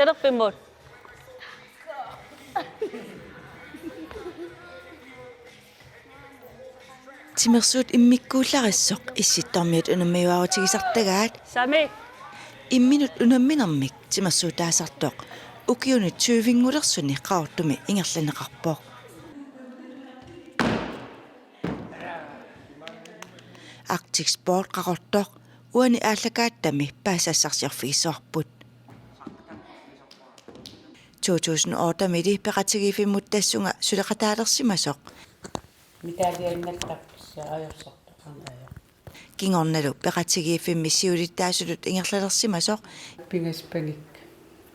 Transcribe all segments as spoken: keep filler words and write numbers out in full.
Talerpimmut. Timersuut immikkuullarissoq Issittormiut unammiuarutigisartagaat. Sami. Imminut unamminermik timersuutaasartoq ukiuni tyvengulersuni Qaqortumi ingerlanneqarpoq. Arctic Sport Qaqortoq uani aallakaattami paasisassarsiorfigissavarput. To tusind otte-mili peqatigiiffimmut tassunga suleqataalersimasoq. Medaljiannattarpassi ajorsortoqarnagu. Kingornalu peqatigiiffimmi siulittaasutut ingerlalersimasoq. Pingaspanik.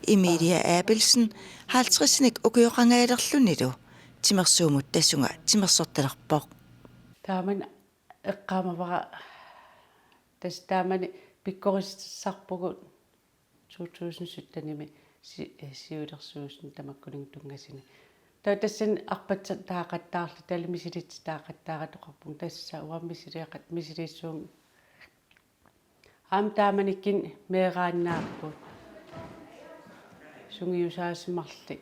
Emilia Abelsen, halvtredsinik ukioqangaalerlunilu timersuummut tassunga timersortalerpoq. Taamani eqqaamavara tassa taamani pikkorissarpugut to tusind syttenimi si-, eh, siulersuisuni tamakkuninnga tunngasuni. Taava tassani arpatsaataaqattaarluta, taavalu misilitsitaaqattaaratoqarpunga, tassa uanga misiliaqat-, misiliissuunga. Aamma taamanikkut meeraannaapput. Sungiusaasoq marluk,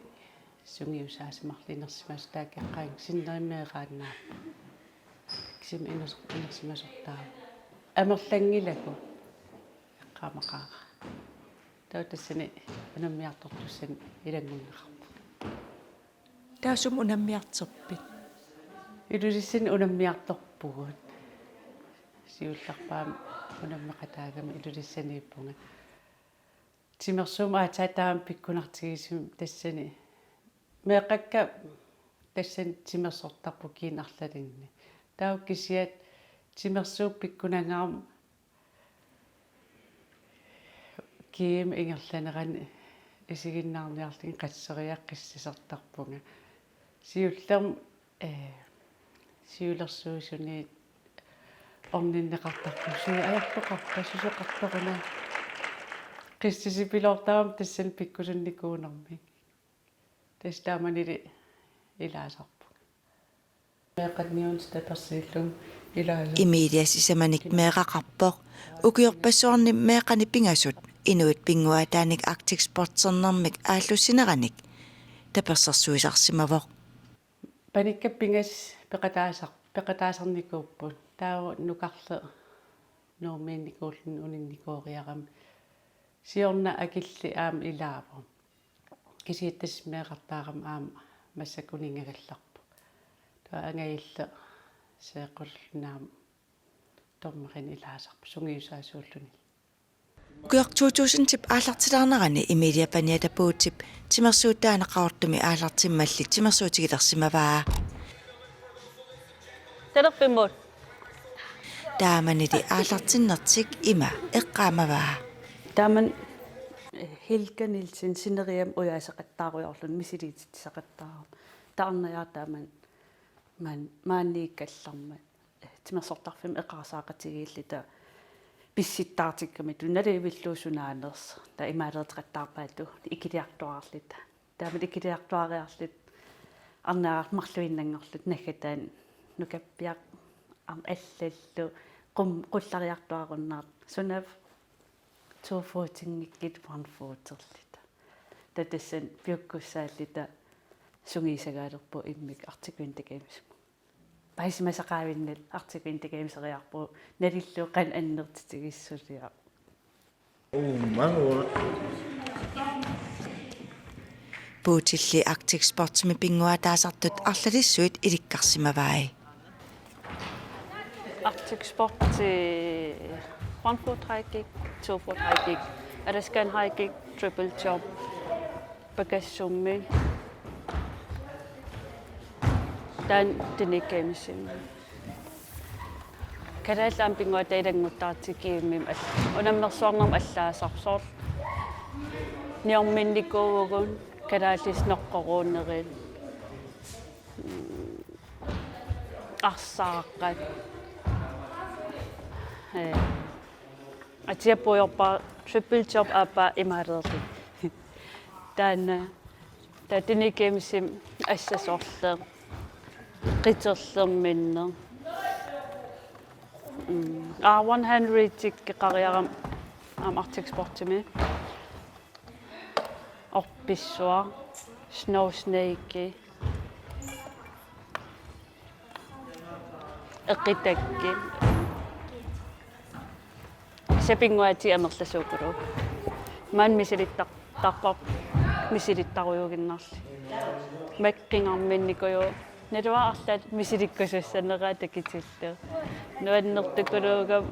sungiusaasoq marluk inersimasoq taakku eqqaanni sinneri meeraannaapput. Kisimi iners-, inersimasortaavoq. Amerlanngilagut. Eqqaamaqaara. Taava tassani unammiartortussani ilanngunneqarpoq. Taassuma unammiartorpit? Ilulissani unammiartorpugut. Siullerpaamik unammeqataagama Ilulissaniippunga. Timersuummut aatsaat taama pikkunartigisumik tassani. Meeqqakka tassani timersortarput kiinarlalinni. Taava kisiat timersuup pikkunangaarmat kiimik ingerlanerani isiginnaarniarlunga qasseriarlugu qissisertarpunga. Siullermik, eh, siulersuisuniit orninneqartarpunga, suu ajortoqarpa, susoqartoruna. Qissisipiloortarama tassani pikkusunnikuunermik. Tassa taamanili ilaasarpunga. Meeqqanniunit tapersiillunga ilaasa. Emilia sisamanik meeraqarpoq. Ukiorpassuarni meeqqani pingasut inuit pinnguaataanik Arctic Sportsernermik aallussineranik tapersersuisarsimavoq. Panikkat pingasut peqataasar-, peqataasarnikuupput. Taava nukarleq Nuummiinnikuulluni uninnikuuriarami. Siorna akilli aamma ilaavoq. Kisianni tassa meerartaarami aamma massakkut uninngagallarpoq. Taava angajulleq seeqqulluni aamma dommerinik ilaasarpoq sungiusaasuulluni. Ukioq to tusindip aallartilaarnerani Emilia Paniata Puutsip timersuutaa Qaqortumi aallartimmalli timersuutigilersimavaa. Talerpimmut. Taamanili aallartinnertik ima eqqaamavaa. Taamani Helga Nielsen sineriammi ujaaseqattaarujoorluni misiliititsisaqattaarujoorluni. Taarnajaaq taamani maan-, maaniikkallarmat timersortarfimmi eqaarsaaqatigiilluta pissittaartikkamitut nalivillugu sunaanersoq. Taava imaalereqattaarpaatut ikiliartuaarluta. Taamani ikiliartuariarluta arnaaqqat marluinnanngorluta naggataani nukappiaq aamma allallu qum-, qullariartuarunnaartoq sunaaffa two footingikkit one footerluta. Taava tassani piukkussaalluta sungiusagaalerpugut immikkut Arctic Winter Games. Paasimasaqaavinnut Arctic Winter Games-eriarpugut nalillugu qanoq annertutigissuliaq. Puutsilli Arctic Sportsimi pinnguaataasartut arlalissuit ilikkarsimavai. Arctic Sports, one foot high kick, two foot high kick, Alaskan high kick, triple jump, pakassummik. Taanna Teenage Gamesimi. Kalaallit aamma pinnguaataat ilannguttaartut kiimim al-, unammersuarnermut allaasarpoq soorlu. Niorminnikuuvugut kalaallisut noqqoruunerit. Mm, arsaaqqat. Eh, atia puigorpara triple jump aappaa imaaleerlugu. Taanna, taava Teenage Gamesimi assasorleq, qiterlerminneq. Mm. Aa, one hand reach-ikkeqariarama aamma Arctic Sportsimi. Orpissuaq, Snow Snake, eqitakkit. Kisianni pinnguaatit amerlasuukuluupput. Maani misilittar-, tarpar misilittarujuuginnarli. Makkingarminnikuju. Naluara arlaat misilikkusussaneraa takutillugu. Nuannertukuluugami.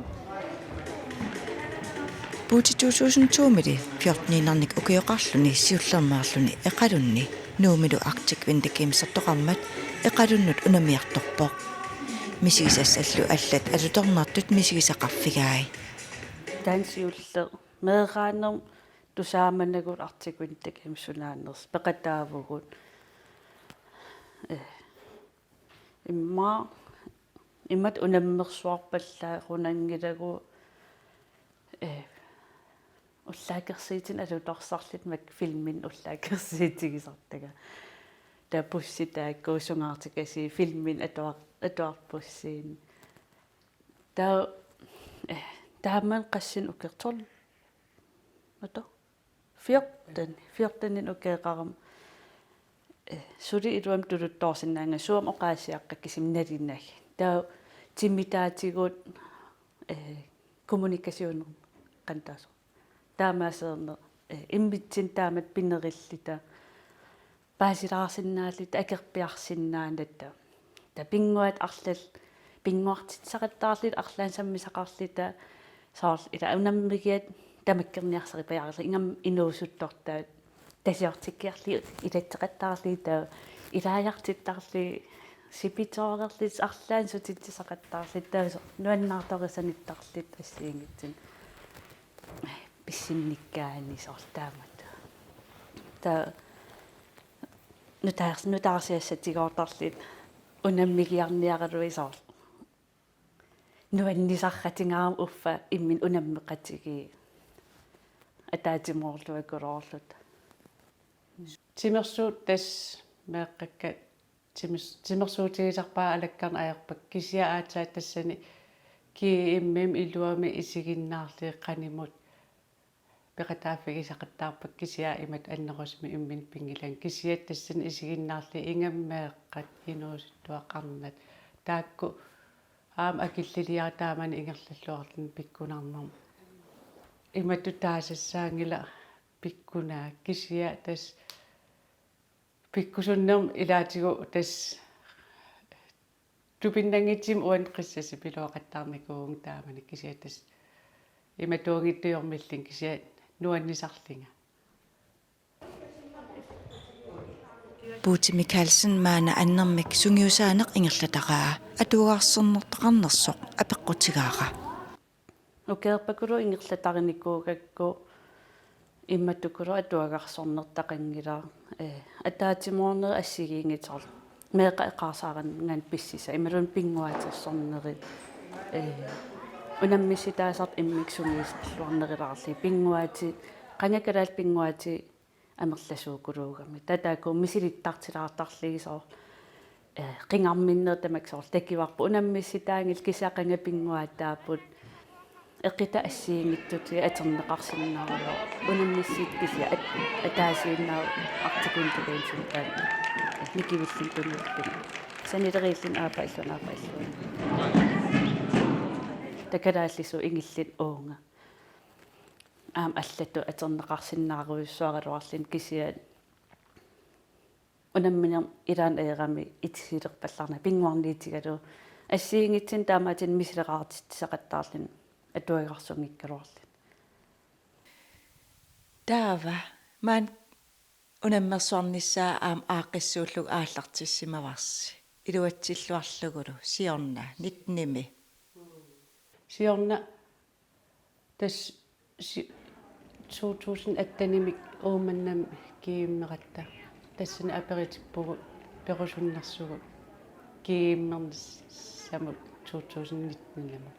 Buti to tusind to-mili fjorteniinnarnik ukioqarluni siullermeerluni Eqalunni Nuummilu Arctic Winter Gamesertoqarmat Eqalunnut unammiartorpoq. Misigisassallu allat atutornartut misigisaqarfigai. Taanna siulleq meeraanermut tusaamanagu Arctic Winter Games sunaanersoq peqataavugut. Eh, immaqa, imatut unammersuarpallaarunanngilagut, eh, ullaakkut akersuutinik alutorsarluta makku filminik ullaakkut akersuutigisartagaat. Taava bussit taakku sungaartikasii filminik atuar-, atuarpussiinik. Taava, eh, taamani qassinik ukeertorl-, ata? Fjorten, fjorteninik ukioqarama. Eh, suli iluamik tuluttoorsinnaanngilara, suut oqaasiaqqat kisimik nalunagit. Taava timitaatigut, eh, kommunikationerneq qanoq taasoq. Taamaaseerneq, eh, immitsinnut taamatut pinerilluta. Paasilaarsinnaalluta, akerpiarsinnaanata. Taava pinnguaatit arlallit, pinnguartitsisaqattaarluta, arlaannik sammisaqarluta, soorlu ila unammigiat tamakkerniarsaripajaarlugit, ingammik inuusuttortaat, tasiortikkiarlugit ilatseqattaarlugit, taava ilaajartittarlugit, sipitoorerluta, arlaannik sutitsisaqattaarluta, taava soorlu nuannaartorisanittarluta assigiinngitsunik pissinnikkaanni soorlu taamatut. Taava nutaars-, nutaarsiassatigoortarluta unammigiarniaraluit soorlu. Nuannisarratigigama uffa imminut unammeqatigiit ataatsimoorluakuluulluta. Timersuut tassa meeqqakka timers-, timersuutigisarpaat alakkarneq ajorpakka, kisianni aatsaat tassani G M-imi iluamik isiginnaarlugit qanimut peqataaffigisaqattaarpakka, kisianni imatut annerusumik imminut pinngilanga, kisianni tassani isiginnaarlugit ingammik meeqqat, inuusuttuat, arnat, taakku aamma akilliliaat taamani ingerlalluarluni pikkunarnermut. Imatut taasassaanngilaq pikkunaaq, kisianni tassa pikkusunnermut ilaatigut tassa tupinnanngitsumik uani qissasipilooqattaarnikuuvunga taamani, kisianni tassa imatuunngitsuujormilluunniit, kisianni nuannisarlunga. Buti Mikaelsen maanna annermik sungiusaaneq ingerlataraa, atuagarsornertaqarnersoq apeqqutigaara. Ukeerpakuluuvoq ingerlatarinikuugakku, imatukuluuvoq atuagarsornertaqanngilaq, eh, ataatsimoornerit assigiinngitsut, meeqqat eqaarsaaranngaanniit pissutsit, imaluunniit pinnguaatersornerit, eh, unammissutaasartut immikkut sungiusarluarnerulaarlugit, pinnguaatit, qanga kalaallit pinnguaatit amerlasuukuluugamik. Taava taakku misilittartilaartarlugit soorlu, eh, qingarminnerit tamakku soorlu takuarput unammissutaanngillat, kisianni qanga pinnguaataapput, eqitat assigiinngitsutigut atorneqarsinnaanerat, unammissutit kisianni at-, ataasiinnaavoq Arctic Winter Gamesimi taanna nikivilluni tunuupput. Sanileriilluni aappaa illuanni, aappaa illuanni. Taava kalaallisuut ingilluni uunga. Aamma allatut atorneqarsinnaarujussuaraluarluni, kisianni unamminermi ilaanni ajorami itisilerpallaarnanga pinnguarniutigalugu, assigiinngitsunik taamaattunik misileraartitsisaqattaarluni atuagarsunngikkaluarluni. Taava maani unammersuarnissaa aamma aaqqissuullugu aallartissimavarsi. Iluatsilluarlugulu siorna nittenimi. Siorna tassa si-, to tusind attenimi Uummannami G M-eratta. Tassani aperitippugut perusunnersugut G M-ernissamut to tusind nittenimut.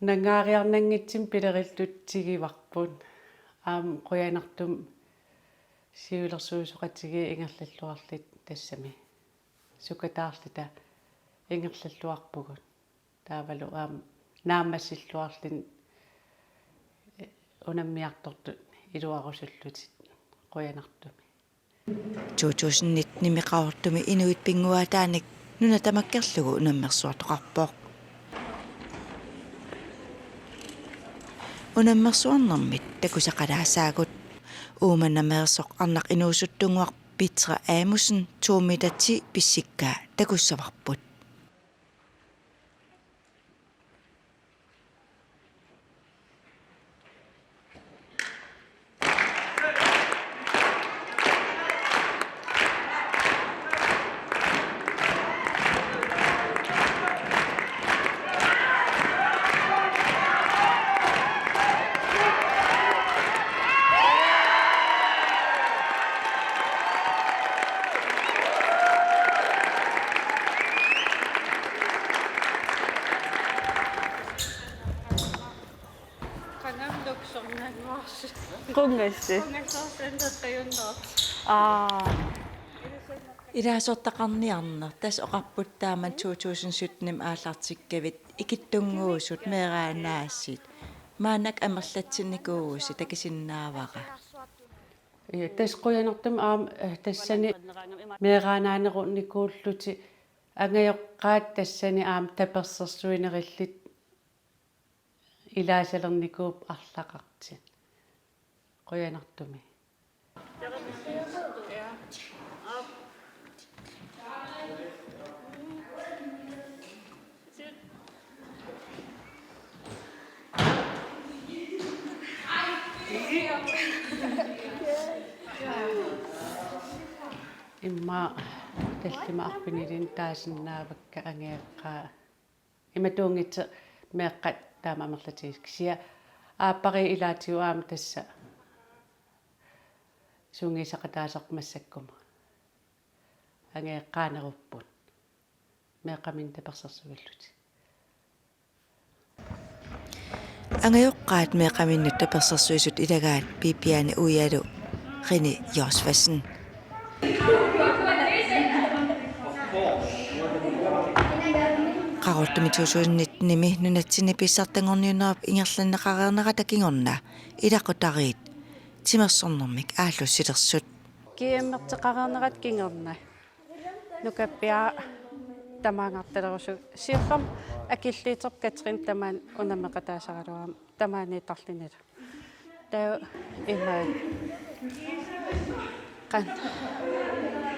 Nangaariarnanngitsumik pilerilluta tiguarput. Aamma qujanartumik siulersuisoqatigiit ingerlalluarluta tassami sukataarluta ingerlalluarpugut. Taavalu aamma naammassilluarluni, eh, unammiartortut iluarusullutit qujanartumik. To tusind nitten-imi Qaqortumi inuit pinnguaataanik nuna tamakkerlugu unammersuartoqarpoq. Unammersuarnermit takusaqalaassaagut. Uumannameersoq arnaq inuusuttunnguaq Petra Amundsen to meter ti pissikkaa takussavarput. Qanamluksornanguarsi. Qungassi. Qungassorsanneqqajunnerti. Aa. Ilaasortaqarniarneq, tassa oqarput taama to tusind sytten-imi aallartikkavit ikittunnguusut meeraannaasiit. Maannakkut amerlatsinnikuuvusi, takusinnaavara. Ja, tassa qujanartumik aamma, eh, tassani meeraannaanerunikuullutik angajoqqaat tassani aamma tapersersuinerillutik ilaasalernikuupput arlaqartut. Qujanartumik. Immaqa tallimat arfinilinnik taasinnaavakka angajoqqaat. Imatuunngitsoq meeqqat taama amerlatigisut, kisianni aappariit ilaatigut aamma tassa sungiusaqataasarput massakkut. Angajoqqaanerupput meeqqaminnik tapersersuillutik. Angajoqqaat meeqqaminnut tapersersuisut ilagaat Bibiane Ujalu Rene Josvassen. Qaqortumi to tusind nitten-imi nunatsinni pissartanngorniunnerup ingerlanneqareernerata kingorna ilaqutariit timersornermik aallussilersut. GM-erteqareernerata kingorna nukappiaraq tamaanngartalerusoq. Siullermik akiliuterput Katrine tamaani unammeqataasaraluarami tamaaniittarlunilu. Taava imaat. Qanoq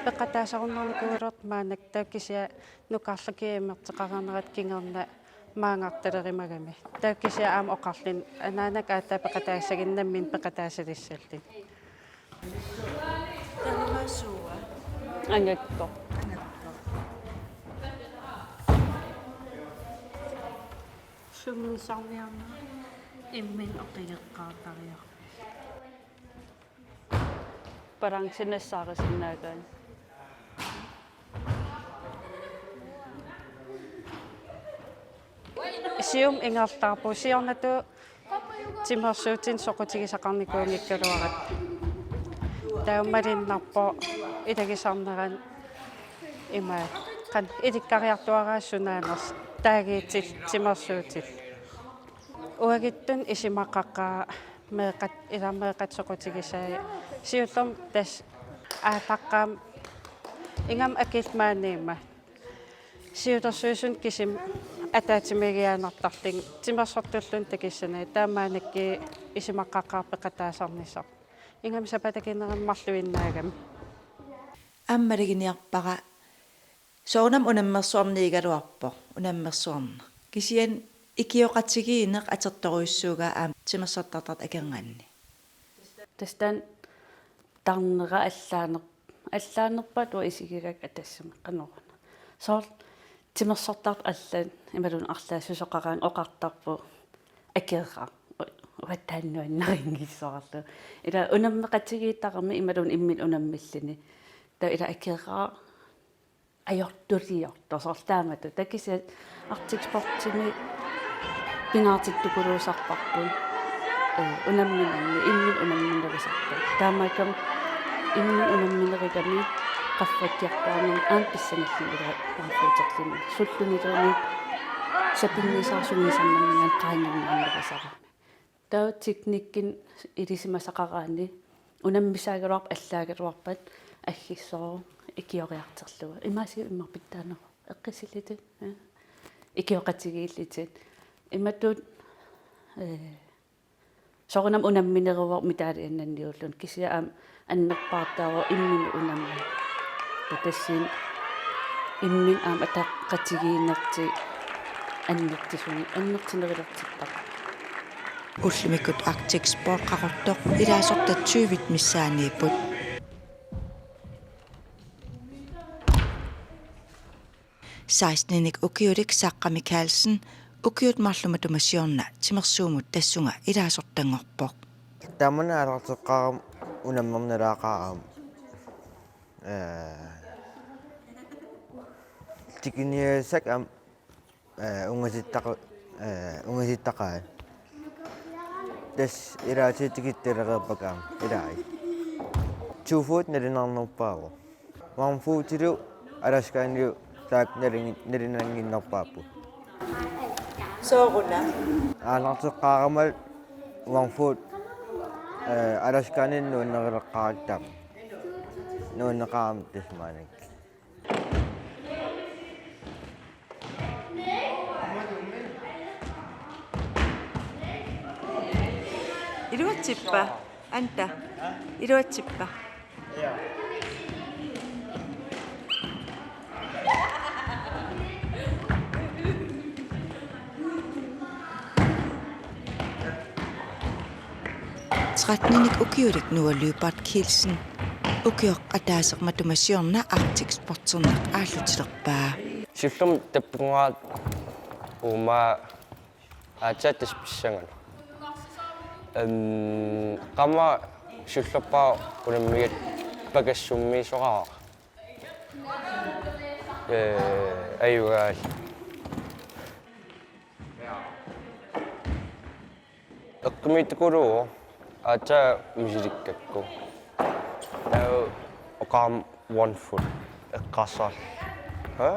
peqataasarunnaarnikuugaluartoq maannakkut, taava kisianni nukarleq GM-erteqareernerata kingorna maanngartalerimagami. Taava kisianni aamma oqarluni anaanaga aatsaat peqataassaginnarmik peqataasalissalluni. Taava suua? Angakkoq. Angakkoq. Sungiusarniarneq imminut oqigeqqaartariaqarpoq. Balanci nassaarisinnaagaanni. Siumut ingerlaarpugut, siornatigut timersuutinik soqutigisaqarnikuunngikkaluaratta. Taava malunnarpoq ilagisarnerani imaat, qanoq ilikkariartuaraat sunaanersoq taaguutillit timersuutillit. Uagutsinnut isumaqaqaaq meeqqat, ilaa meeqqat soqutigisai. Siullermik tassa aallaqqaammut ingammik akillit maaniimmat siulersuisuni kisimi ataatsimiigiaannartarlugit timersortulluunniit takussanagit, taava maannakkut isumaqaqaaq peqataasarnissaq. Ingammik sapatakinerani marluinnaagami. Aamma maluginiarpara soorunami unammersuarniugaluarpoq, unammersuarneq. Kisianni ikioqatigiinneq atortorujussuugaa aamma timersortartartut akornanni. Tassa taanna tarnera allaaner-, allaanerpaat uanga isigigakku atassami qanoruna. Soorlu timersortartut allat imaluunniit arlaat susoqaraangat oqartarput akeqaaq. Uattaaq nuannarinngilluarlugu. Ila unammeqatigiittarami imaluunniit imminut unammilluni. Taava ila akeqaaq ajortuliortoq soorlu taamatut. Taava kisianni Arctic Sportsimi pingaartittukuluusarparput. Ee, unamminermi, imminut unamminerusarput. Taamaakkami imminut unamminerugami qaffakkiartuaarnermi aamma pissanillugu ila marluuterluni. Sulluniluunniit sapinnisaarsunngisannerminngaanniit qaangiunnaarnerusarami. Taava teknikkinik ilisimasaqaraanni unammisaagaluarpat allaagaluarpat aggissoruvoq ikioriartorlugu. Imaasiit immaqa pitsaaneruvoq. Eqqisillutit, eh, ikioqatigiillutit. Imatut, eh, soorunami unammineruvoq medaliannanniulluni, kisianni aamma annerpaartaavoq imminut unammineq. Taava tassani imminut aamma ataqatigiinnertik annertusuni-, annertunerulertipparput. Ullumikkut Arctic Sport Qaqortoq ilaasortat tyvit missaanniipput. Seksteninik ukiulik Saqqa Mikaelsen ukiut marluk matuma siorna timersuummut tassunga ilaasortanngorpoq. Tamanna aallarteqqaarama unammernalaaqaarama. Eh, tikiniassaq aamma, eh, ungasittaqa-, eh, ungasittaqaat. Tassa ilaatigut tikittulereerpakka aamma, ilai. Two foot nalunaarnerpaavoq. One footilu Alaskamilu taakku nalungi-, nalunannginnerpaapput. Sooruna? Aallarteqqaarama one foot, eh, Alaskamilu nuanneruleqqaarakku taama. Nuanneqaarama tassa maannakkut. Iluatsippa? Anta? Iluatsippa? Tretteninik ukiulik Noah Lyberth Kielsen ukioq ataaseq matuma siorna Arctic Sporterneq aallutilerpaa. Siullermik tappunga uuma aatsaat tassa pissanganaq. Em, qama siullerpaaq unammigatta pakassummiisoraara. Eh, ajugaat. Eqqumiitsukulooq aatsaat misilikkakku. Taava oqarama one foot eqqarsarlunga. Ha?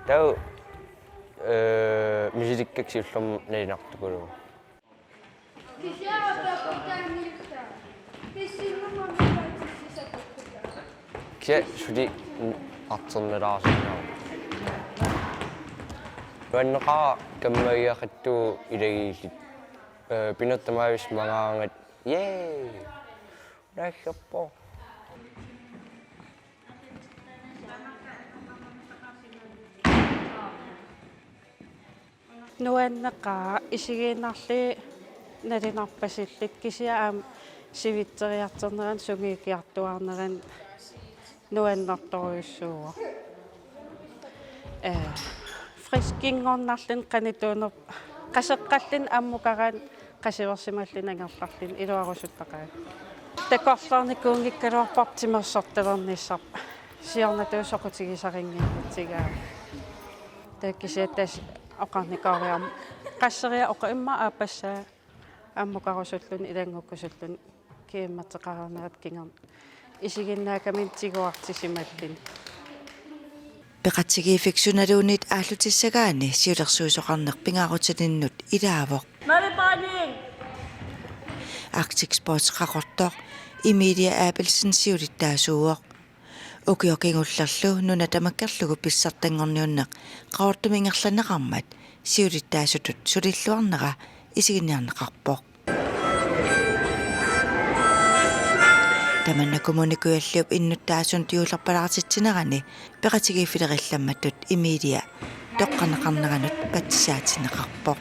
Taava, eh, misilikkakku siullermik nalunaartukulooq. Kisianni suli artornalaarsinnaavoq. Nuanneqaaq kammagiaqattut ilagiillutit. Eh, pinertamaavis mangaangat. Yay! Naalliuppoq. Nuanneqaaq, isigiinnarli nalunarpasillutik, kisianni aamma sivitsoriartornerani sungiukiartuaarnerani nuannertorujussuuvoq. Eh, friskinngornarluni qanittuunerput qaseqqalluni ammukaraanni qasuersimalluni angerlarluni iluarusuttaqaanga. Takorloornikuunngikkaluarparput timersortalernissarput. Siornatigut soqutigisarinnginnatsigu aamma. Taava kisianni tassa oqarnikuuara aamma qasseriarlugu immaqa aappassaa ammukarusulluni ilanngukkusulluni kiammateqarnerata kingorna isiginnaakkaminnik tiguartisimalluni. Peqatigiiffik sunaluunniit aallutissagaanni siulersuisoqarneq pingaarutilinnut ilaavoq. Arctic Sports Qaqortoq Emilia Abelsen siulittaasuuvoq. Ukioq kingullerlu nuna tamakkerlugu pissartanngorniunneq Qaqortumi ingerlanneqarmat siulittaasutut sulilluarnera isiginiarneqarpoq. Tamanna Kommune Kujalliup innuttaasunut juullerpalaartitsinerani peqatigiiffilerillammattut Emilia toqqarneqarneranut patsisaatinneqarpoq.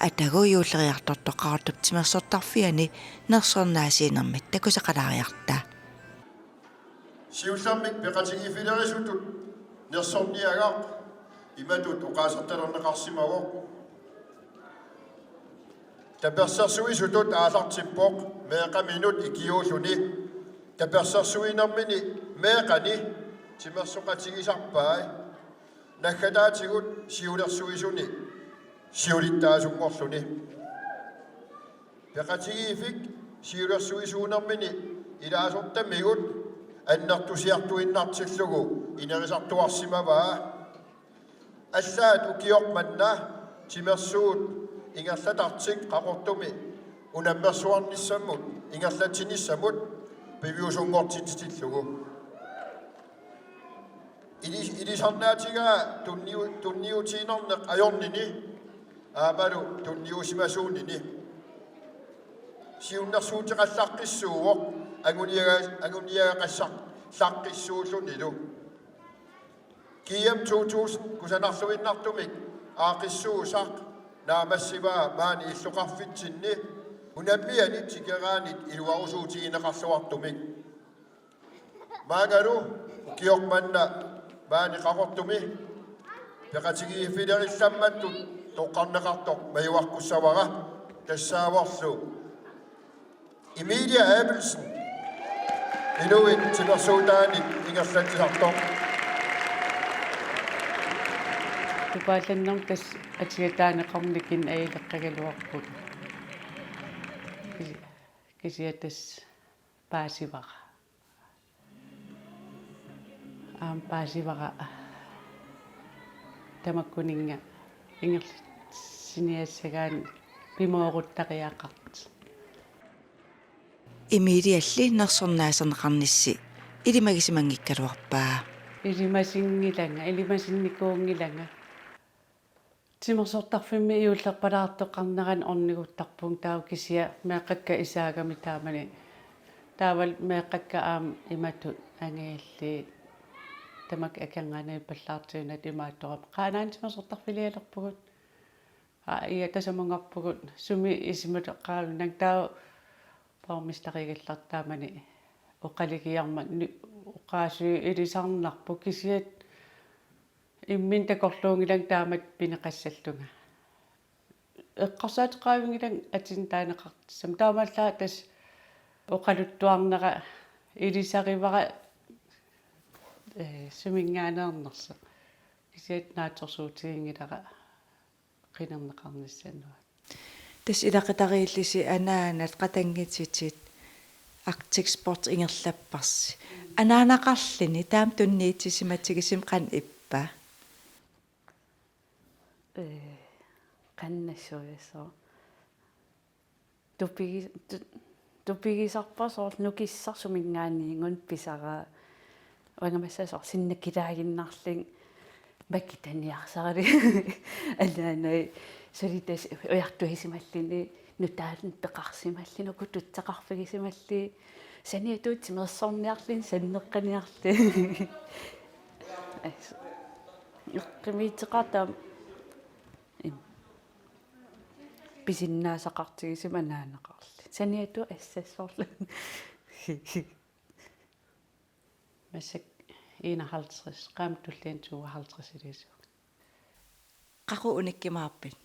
Atagu juulleriartortoq Qaqortup timersortarfiani nersornaasiinermik takusaqalaariarta. Siullermik peqatigiiffilerisutut nersorniagaq imatut oqaasertalerneqarsimavoq. Tapersersuisutut aallartippoq meeqqaminut ikiuulluni. Tapersersuinermini meeqqani timersoqatigisarpai. Naggataatigut siulersuisuni siulittaasunngorluni. Peqatigiiffik siulersuisuunermini ilaasortamigut annertusiartuinnartillugu inerisartuarsimavaa. Allaat ukioq manna timersuut ingerlatartik Qaqortumi unammersuarnissamut ingerlatsinissamut piviusunngortitsitsillugu. Ili-, ilisarnaatigaa tunniu-, tunniutiinnarneq ajornini aammalu tunniusimasuunini. Siunnersuuteqallaqqissuuvoq anguniaga-, anguniagaqassallaqqissuullunilu. G M to tusind kusanarluinnartumik aaqqissuussaq naammassivaa maani illoqarfitsinni unammianit tikeraanit iluarusuutigineqarluartumik. Maangalu ukioq manna maani Qaqortumi peqatigiiffilerillammattut toqqarneqartoq majuaqqussavara, tassaavorlu Emilia Abelsen, inuit timersuutaanit ingerlatsisartoq. Tupaallannermut tassa atiataaneqarnikin ajuleqqagaluarput. Kisi-, kisianni tassa paasivara. Aamma paasivara tamakkuninnga ingerlatsiniassagaanni pimooruttariaqartoq. Emilialli nersornaaserneqarnissi ilimagisimanngikkaluarpaa. Ilimasinngilanga, ilimasinnikuunngilanga. Timersortarfimmi juullerpalaartoqarnerani orniguttarpunga, taava kisianni meeqqakka isaagami taamani. Taavalu meeqqakka aamma imatut angajallit tamakku akornanni pallaartigunata imaattorama: Qaanaana timersortarfilialerpugut. Aa, ja, tasamungarpugut, sumi isumaqarunanga. Taava borgmesterigallartaamani oqalugiarmat ni-, oqaasii ilisarnarpoq, kisianni imminut takorluunngilanga taamatut pineqassallunga. Eqqarsaateqavinngilanga atinnut taaneqartussamut. Taamaallaat tassa oqaluttuarnera ilisarivara, ee, suminngaanneernersoq. Kisianni naatsorsuutiginngilara qinerneqarnissanut. Tassa ilaqutariillusi anaanat qatanngutitit Arctic Sport ingerlapparsi. Anaanaqarluni taama tunniutisimatigisumik qanoq ippa? Ee, qanoq nassuiassooq. Tupigi-, tu-, tupigisarpara, soorlu nukissaq suminngaanniit pisara. Uanga massakkut soorlu sinnakilaaginnarlunga makitaniarsaralunga. Anaanai suli tassa ujartuisimalluni, nutaanik peqarsimalluni, uku tutsaqarfigisimalluni. Saniatigut timersorniarluni, sanneqqaniarluni. As-, eqqumiitseqartoq aamma. Im. Pisinnaasaqartigisumik anaanaqarluni. Saniatigut assassorluni. Massakkut enoghalvtreds, qaammat tulliani tooghalvtreds ilisivunga. Qaqugu unikkumaarpit?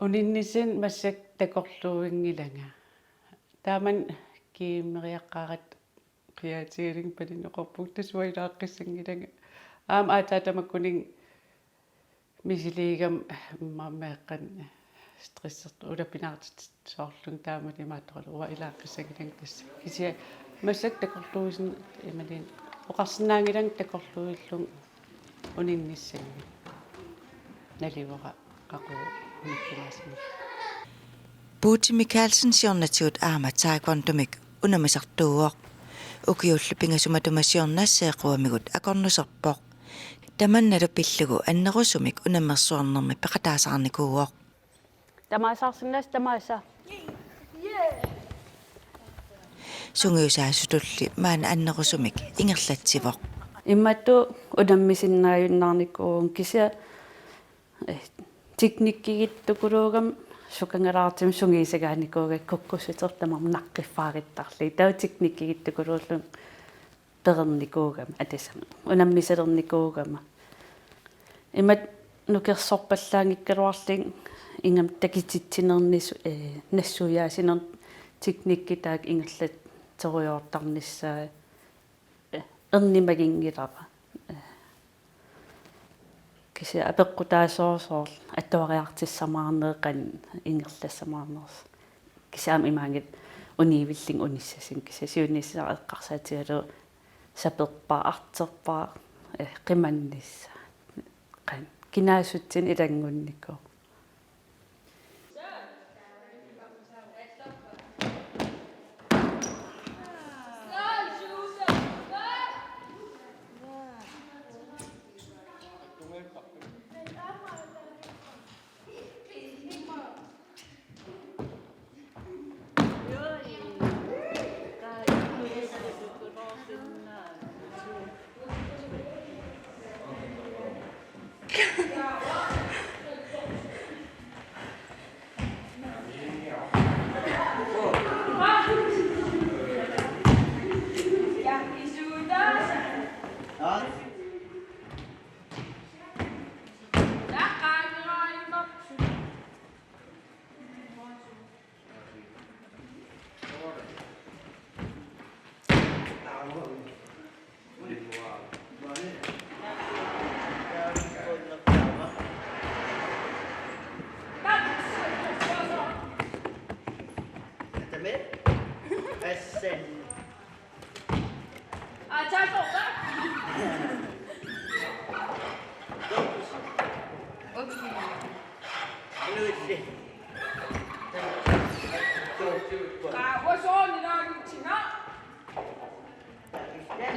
Uninnissamut massakkut takorluuinngilanga. Taamani kiimmeriaqqaaratta qiaatigalunga palinneqarpunga, tassa uanga ilaaqqissanngilanga. Aamma aatsaat tamakkuninnga misiliigama immaqa meeqqanut stressertoq ulapinaartitsoorlunga, taamani imaattoralu uanga ilaaqqissanngilanga tassa. Kisianni massakkut takorluuisin-, imaluunniit oqarsinnaanngilanga takorluuillunga uninnissamut. Nalivara qaqugu unikkumaassanersoq. Buti Mikaelsen siornatigut aamma taekwondomik unammisartuuvoq. Ukiullu pingasut matuma siorna seeqquamigut akornuserpoq. Tamannalu pillugu annerusumik unammersuarnermi peqataasaarnikuuvoq. Tamasaarsinnaasut tamaasa. Sungiusaasutulli maani annerusumik ingerlatsivoq. Imatut unammisinnaajunnaarnikuuvunga, kisianni, eh, teknikkigittukuluugama sukangalaartumik sungiusagaanikuugakku kukkussuseq tamarmik naqqiffaaruttarlugit. Taava teknikkigittukuluullunga perornikuugama, atisama unammisalernikuugama. Imatut nukersorpallaanngikkaluarlunga ingammik takutitsinerni su-, eh, nassuiaasinerni teknikkit taakku ingerlatserujoortarnissaat, eh, ernumaginngilara. Eh, kisianni apeqqutaasoq soorlu atuariartussamaarneq qanoq ingerlassamaarnersoq. Kisianni aamma imaanngilaq uniuillugu unissasunga, kisianni siunissaq eqqarsaatigalugu saperpaaq, arterpaaq, eh, qimannissaa. Qanoq kinaassutsinik ilanngunnikuuvoq.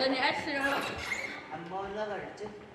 Ani assu. Ammoornerullutit.